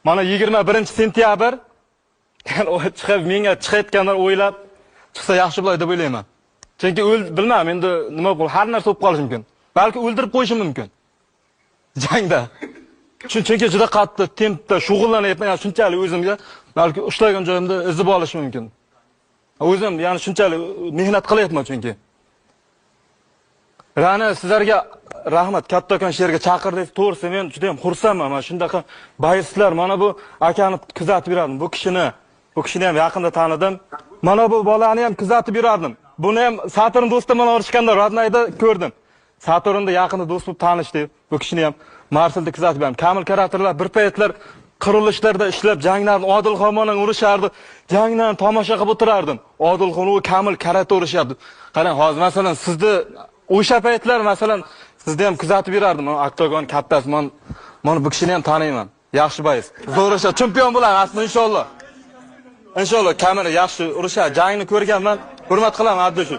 Mana 21 sentyabr chiqib menga chiqayotganlar o'ylab chiqsa yaxshi bo'ladi deb o'ylayman. Chunki bilmadim endi nima bo'ladi, har narsa bo'lib qolishi mumkin. Balki o'ldirib qo'yishim mumkin. Jangda. Chunki juda qattiq tempda shug'ullanyapman, ya'ni shunchalik o'zimga balki ushlagan joyimda izib olishim mumkin. O'zim ya'ni shunchalik mehnat qilyapman chunki. Rani sizlarga rahmat, kattakon shu yerga chaqirdingiz. To'g'risi men juda ham xursandman. Mana shundaqa bayislar, mana bu akani kuzatib yurardim. Bu kishini ham yaqinda tanidim. Mana bu bolani ham kuzatib yurardim. Buni ham Saturn do'stim bilan urishganda Rodnayda ko'rdim. Saturnda yaqinda do'st bo'lib tanishdik. Bu kishini ham Marselda kuzatib yurardim. Kamil Karaterlar bir paytlar qurilishlarda ishlab janglarni Odilxon bilan urishardi. Janglarni tomosha qilib o'tirardim. Odilxon u Kamil Karate urishardi. Qarang, hozir masalan sizni o'sha paytlar masalan sizni ham kuzatib yurardim. Mana oktagon kattasi, mana bu kishini ham taniyman. Yaxshi bayis. Zo'r urishadi. Chempion bo'ladi aslida inshaalloh. Inshaalloh kamera yaxshi urishadi. Jangni ko'rganman. Hurmat qilaman Abdushu.